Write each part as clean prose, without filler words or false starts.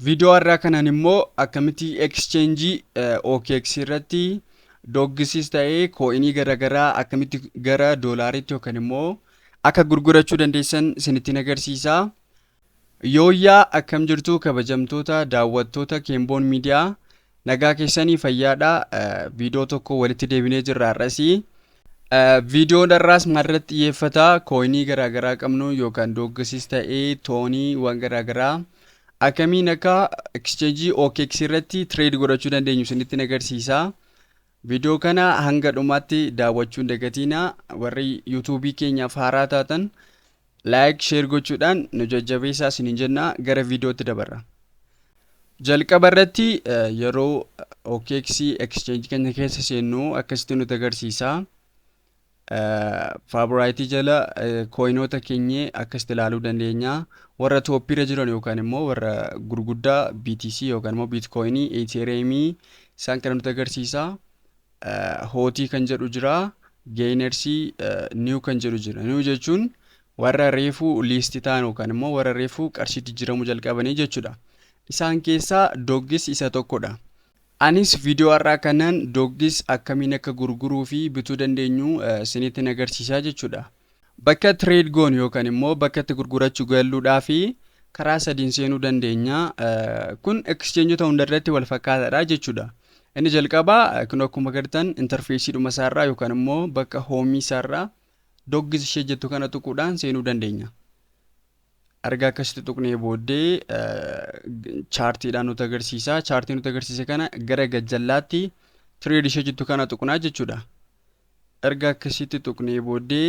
Viidiyoo har'aa kanaan immoo akkamitti exchange OKX irratti Dogsis ta'ee coinii garaagaraa akkamitti gara doolaariitti yookaan immoo akka gurgurachuu dandeessan isinittiin agarsiisa. Yooyyaa, akkam jirtu kabajamtoota daawwattoota Keemboon Miidiyaa? Nagaa keessanii, fayyaadha? Viidiyoo tokko walitti deebinee jirra har'asii. Viidiyoon har'aas maalirratti xiyyeeffata? Coinii garaagaraa qabnu yookaan Dogsis ta'ee TONiiwwan garaagaraa akkamiin akka exchange OKX irratti trade godhachuu dandeenyu isinitti agarsiisa. Viidiyoo kana hanga dhumaatti daawwachuu hin dagatiina. Warri YouTubeii keenyaaf haaraa taatan like, share gochuudhaan nu jajjabeessaa isiniin jenna. Gara viidiyootti dabarra. Jalqaba irratti yeroo OKX exchange keenya keessa seennu akkasitti nutti agarsiisa. Favoriteii jala coinoota keenya akkasitti ilaaluu dandeenya. Warra topiirra jiran yookaan immoo warra gurguddaa BTC yookaan immoo Bitcoinii, Ethereum isaan kana nutti agarsiisa. Hotii kan jedhu jira. Gainersii, new kan jedhu jira. New jechuun warra reefuu list ta'an yookaan immoo warra reefuu qarshiitti jijjiiramuu jalqabanii jechuudha. Isaan keessaa Dogs isa tokkodha. Anis viidiyoo har'aa kanaan Dogs akkamiin akka gurguruu fi bituu dandeenyu isinitti agarsiisaa jechuudha. Bakka trade goonu yookaan immoo bakka itti gurgurachuu galluudhaa fi karaa sadiin seenuu dandeenya. Kun exchangeota hundarratti wal fakkaataadha jechuudha. Inni jalqabaa kun akkuma agartan interfaceiidhuma isaarraa yookaan immoo bakka homeii isaarraa Dogs ishee jettu kana tuquudhaan seenuu dandeenya. Argaa akkasitti tuqnee booddee chartiidhaan nutti agarsiisa. Chartii nutti agarsiise kana gara gajjallaatti trade ishee jettu kana tuqnaa jechuudha. Erga akkasitti tuqnee booddee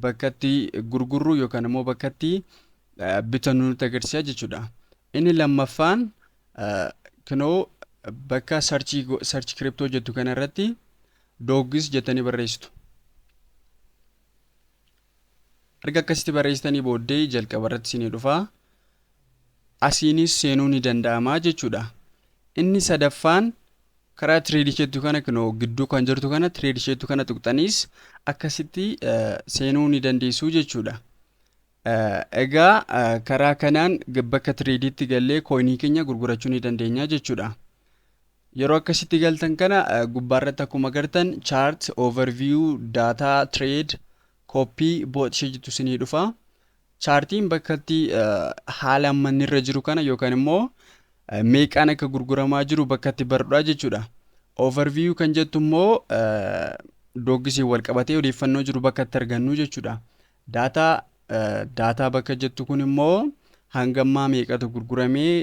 bakka itti gurgurru yookaan immoo bakka itti bitannu nutti agarsiisa jechuudha. Inni lammaffaan kunoo bakka searchii, search crypto jettu kana irratti Dogs jettanii barreessitu. Erga akkasitti barreessitanii booddee jalqaba irratti isinii dhufa. Asiinis seenuu ni danda'ama jechuudha. Inni sadaffaan karaa trade isheettu kana, kunoo gidduu kan jirtu kana, trade isheettu kana tuqxaniis akkasitti seenuu ni dandeessu jechuudha. Egaa karaa kanaan bakka tradeiitti gallee coinii keenya gurgurachuu ni dandeenya jechuudha. Yeroo akkasitti galtan kana gubbaarratti akkuma agartan chart, overview, data, trade, copy, bot ishee jettu isinii dhufa. Chartiin bakka itti haala amma inni irra jiru kana yookaan immoo meeqaan akka gurguramaa jiru bakka itti barudha jechuudha. Overview kan jettu immoo Dogsiin wal qabatee odeeffannoo jiru bakka itti argannu jechuudha. Data bakka jettu kun immoo hangammaa meeqatu gurguramee,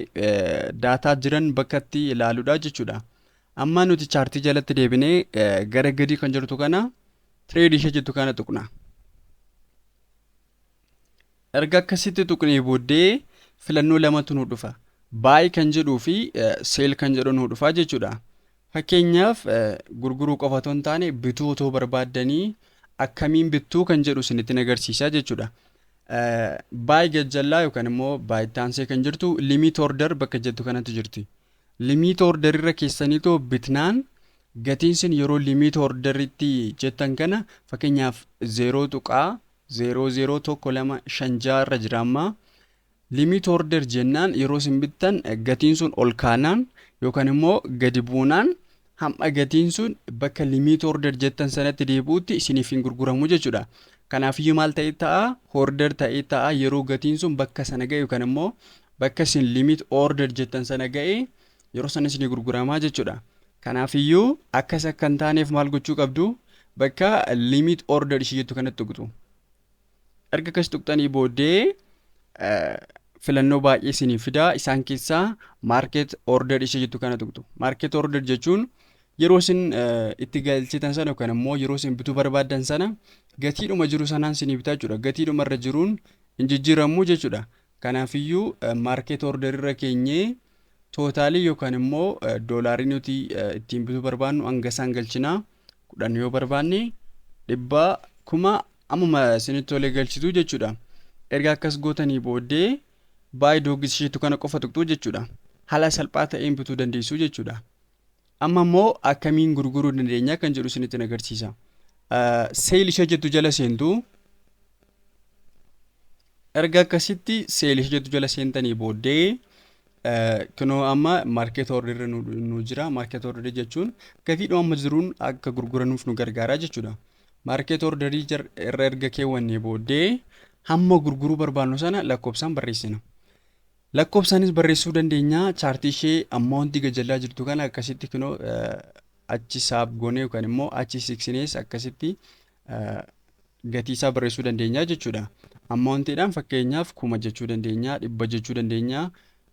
data jiran bakka itti ilaaluudha jechuudha. Amma nuti chartii jalatti deebinee gara gadii kan jirtu kana, trade ishee jettu kana tuqna. Erga akkasitti tuqnee booddee filannoo lamatu nu dhufa. Buy kan jedhuu fi sell kan jedhu nu dhufa jechuudha. Fakkeenyaaf, gurguruu qofa otoo hin taane bituu otoo barbaaddanii akkamiin bittuu kan jedhu isinitti agarsiisa jechuudha. Buy gajjallaa yookaan immoo buy taansee kan jirtu limit order bakka jettu kanatti jirti. Limit order irra keessaniitoo bitnaan gatiin sin yeroo limit orderitti jettan kana, fakkeenyaaf 0.001256 irra jira amma. Limit order jennaan yeroo isin bittan gatiin sun ol kaanaan yookaan immoo gadi buunaan hamma gatiin sun bakka limit order jettan sanatti deebi'utti isiniif hin gurguramu jechuudha. Kanaafiyyuu maal ta'ee ta'a? Order ta'ee ta'a. Yeroo gatiin sun bakka sana ga'e yookaan immoo bakka isin limit order jettan sana ga'e, yeroo sana isinii gurguramaa jechuudha. Kanaafiyyuu akkas akka hin taaneef maal gochuu qabdu? Bakka limit order ishee jettu kanatti tuqxu. Erga akkas tuqxanii booddee filannoo baay'ee isinii fida. Isaan keessaa market order ishee jettu kana tuqxu. Market order jechuun yeroo isin itti galchitan sana yookaan immoo yeroo isin bituu barbaaddan sana gatiidhuma jiru sanaan isinii bitaa jechuudha. Gatiidhuma irra jiruun hin jijjiiramu jechuudha. Kanaafiyyuu market order irra keenyee totalii yookaan immoo doolaarii nuti ittiin bituu barbaannu hanga isaan galchinaa. 10 yoo barbaanne, 100, 1000, ammuma isinitti tolee galchitu jechuudha. Erga akkas gootanii booddee buy Dogs isheetu kana qofa tuqxu jechuudha. Haala salphaa ta'een bituu dandeessu jechuudha. Amma immoo akkamiin gurguruu dandeenya kan jedhu isinitti agarsiisa. Sell ishee jettu jala seentu. Erga akkasitti sell ishee jettu jala seentanii booddee Kunoo amma market order nu jira. Market order jechuun gatiidhuma amma jiruun akka gurguranuuf nu gargaara jechuudha. Market orderii irra erga keewwannee booddee hamma gurguruu barbaannu sana lakkoofsaan barreessina. Lakkoofsaanis barreessuu dandeenya. Chartii ishee amountii gajallaa jirtu kana akkasitti kunoo achi saab goonee yookaan immoo achi siqsinees akkasitti gatii isaa barreessuu dandeenya jechuudha. Amountiidhaan fakkeenyaaf 1000 jechuu dandeenya, 100 jechuu dandeenya,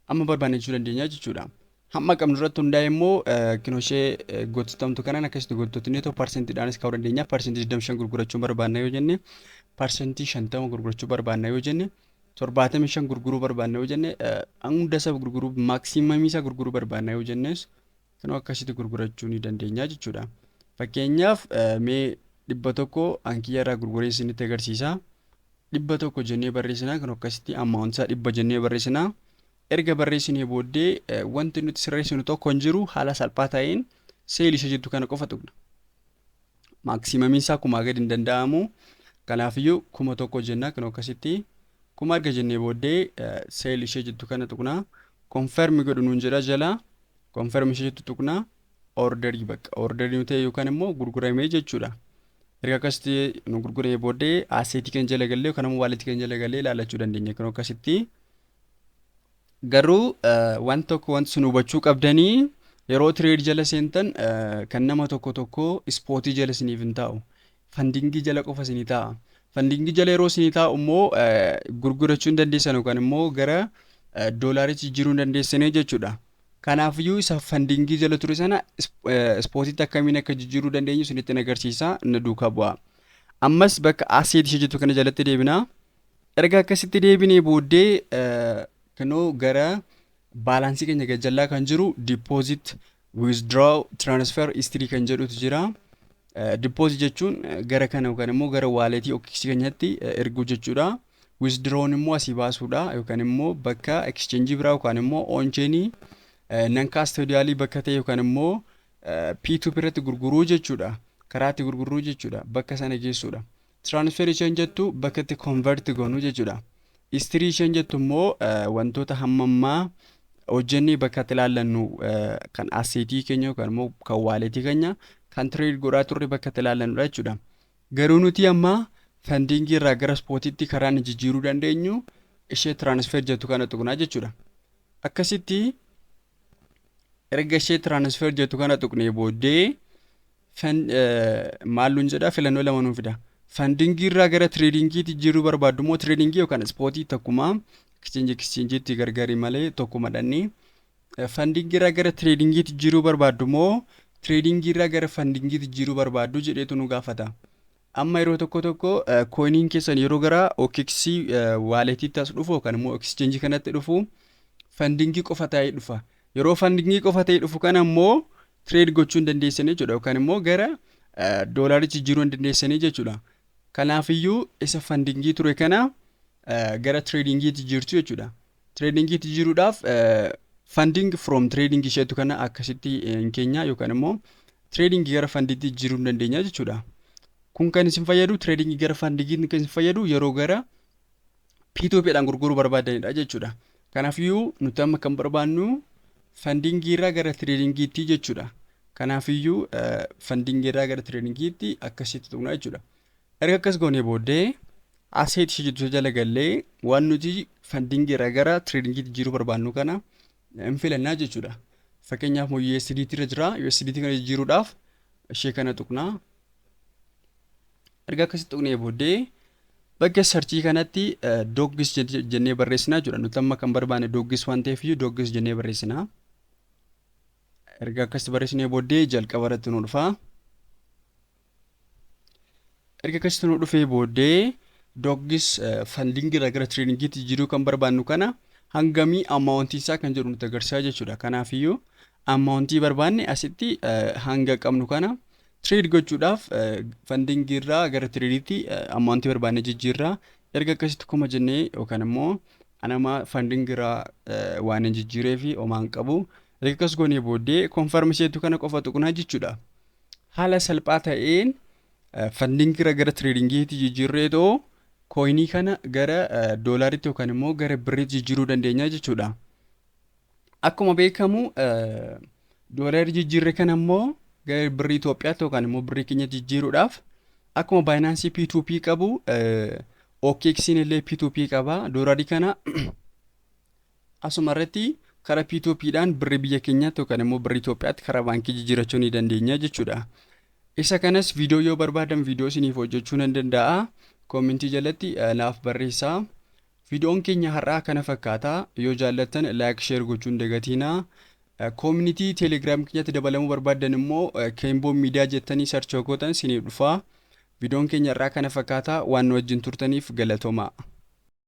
amma barbaanne jechuu dandeenya jechuudha. Hamma qabnu irratti hundaa'e immoo kinoo ishee gototamtu kanaan akkasitti gottotnee too parsentiidhaanis kaa'uu dandeenya. 25% gurgurachuu barbaanna yoo jenne, 50% gurgurachuu barbaanna yoo jenne, 75 gurguruu barbaanna yoo jenne, hunda isaa gurguruu, maximumii isaa gurguruu barbaanna yoo jennes kinoo akkasitti gurgurachuu ni dandeenya jechuudha. Fakkeenyaaf mee 100 hankiyya irraa gurguree isinitti agarsiisa. 100 jennee barreessinaa, kan akkasitti amount isaa 100 jennee barreessinaa. Erga barreessinee booddee wanti nuti sirreessinu tokko hin jiru, haala salphaa ta'een sell ishee jettu kana qofa tuqna. Maximumiin isaa 1000 gadi hin danda'amu. Kanaafiyyuu 1000 jenna, kan akkasitti 1000 erga jennee booddee sell ishee jettu kana tuqna. Confirm godhu nuun jedha jala, confirm ishee jettu tuqna. Orderii bakka orderii nu ta'e yookaan immoo gurguramee jechuudha. Erga akkasitti nu gurguree booddee assetii kan jala gallee yookaan immoo walletii kan jala gallee ilaallachuu dandeenya kan akkasitti. Garuu waan tokko wanti sun hubachuu qabdanii, yeroo trade jala seentan kan nama tokko tokko spotii jala isiniif hin taa'u. Fundingii jala qofa isinii taa'a. Fundingii jala yeroo isinii taa'u immoo gurgurachuu hin dandeessan yookaan immoo gara doolaaritti jijjiiruu hin dandeessanii jechuudha. Kanaafiyyuu isa fundingii jala ture sana spotiitti akkamiin akka jijjiiruu dandeenyu isinitti agarsiisa, na duukaa bu'a. Ammas bakka asset ishee jettu kana jalatti deebina. Erga akkasitti deebinee booddee kunoo gara balanceii keenya gajjallaa kan jiru deposit, withdraw, transfer, history kan jedhutu jira. Deposit jechuun gara kana yookaan immoo gara walletii OKX keenyatti erguu jechuudha. Withdrawn immoo asii baasuudha yookaan immoo bakka exchange biraa yookaan immoo on-chainii non custodialii bakka ta'e yookaan immoo P2P irratti gurguruu jechuudha. Karaa itti gurguruu jechuudha. Bakka sana geessuudha. Transfer isheen jettu bakka itti convert goonuu jechuudha. History isheen jettu immoo wantoota hammammaa hojjennee bakka itti ilaallannu, kan assetii keenya yookaan immoo kan walletii keenya kan trade godhaa turre bakka itti ilaallannudha jechuudha. Garuu nuti amma fundingii irraa gara spotiitti karaa inni jijjiiruu dandeenyu ishee transfer jettu kana tuqnaa jechuudha. Akkasitti erga ishee transfer jettu kana tuqnee booddee maal nuun jedha? Filannoo lama nuun fida. Fundingii irraa gara tradingiitti jijjiiruu barbaaddu immoo, tradingii yookaan spotii tokkuma, exchange exchangeetti gargari malee tokkuma dhanni. Fundingii irraa gara tradingiitti jijjiiruu barbaaddu immoo, tradingii irraa gara fundingiitti jijjiiruu barbaaddu jedheetu nu gaafata. Amma yeroo tokko tokko coiniin keessan yeroo gara OKX walletiitti as dhufu yookaan immoo exchange kanatti dhufu fundingii qofa ta'ee dhufa. Yeroo fundingii qofa ta'ee dhufu kana immoo trade gochuu hin dandeessanii jechuudha yookaan immoo gara doolaaritti jijjiiruu hin dandeessanii jechuudha. Kanaafiyyuu isa fundingii ture kana gara tradingiitti jijjiirtu jechuudha. Tradingiitti jijjiiruudhaaf funding from trading isheetu kana akkasitti hin keenya yookaan immoo tradingii gara fundingiitti jijjiiruu hin dandeenya jechuudha. Kun kan isin fayyadu, tradingii gara fundingiitti kan isin fayyadu yeroo gara P2P dhaan gurguruu barbaadanidha jechuudha. Kanaafiyyuu nuti amma kan barbaannu fundingii irraa gara tradingiitti jechuudha. Kanaafiyyuu fundingii irraa gara tradingiitti akkasitti tuqna jechuudha. Erga akkas goonee booddee asset ishee jettu jala gallee waan nuti fundingii irraa gara tradingiitti jijjiiruu barbaannu kana hin filannaa jechuudha. Fakkeenyaaf USDT irra jira. USDT kana jijjiiruudhaaf ishee kana tuqnaa. Erga akkasitti tuqnee booddee bakka searchii kanatti Dogs jennee barreessinaa jechuudha. Nuti amma kan barbaanne Dogs waan ta'eef iyyuu Dogs jennee barreessinaa. Erga akkasitti barreessinee booddee jalqaba irratti nu dhufa. Erga akkasitti nu dhufee booddee Dogs fundingii irraa gara tradingiitti jijjiiruu kan barbaannu kana hangamii amountii isaa kan jedhu nutti agarsiisa jechuudha. Kanaafiyyuu amountii barbaanne asitti hanga qabnu kana trade gochuudhaaf fundingii irraa gara tradeiitti amountii barbaanne jijjiirraa. Erga akkasitti 1000 jennee yookaan immoo anama fundingii irraa waan hin jijjiiree fi homaa hin qabu. Erga akkas goonee booddee confirm isheetu kana qofa tuqnaa jechuudha. Haala salphaa ta'een fundingii irraa gara tradingiitti jijjiirree too coinii kana gara doolaaritti yookaan immoo gara birriitti jijjiiruu dandeenya jechuudha. Akkuma beekamu, doolarii jijjiirre kana immoo gara birrii Itoophiyaatti yookaan immoo birrii keenya jijjiiruudhaaf, akkuma Binance P2P qabu, OKX'n illee P2P qaba. Doolarii kana asuma irratti karaa P2Pdhaan birrii biyya keenyaatti yookaan immoo birrii Itoophiyaatti karaa baankii jijjiirachuu ni dandeenya jechuudha. Isa kanas viidiyoo yoo barbaadan, viidiyoo isiniif hojjechuu nan danda'a. Koomentii jalatti naaf barreessaa. Viidiyoon keenya har'aa kana fakkaata. Yoo jaallattan like, share gochuun dagatiinaa. Community Telegram keenyatti dabalamuu barbaaddan immoo Keemboo Miidiyaa jettanii search gootan isiniif dhufa. Viidiyoon keenya har'aa kana fakkaata. Waan nu wajjin turtaniif galatoomaa.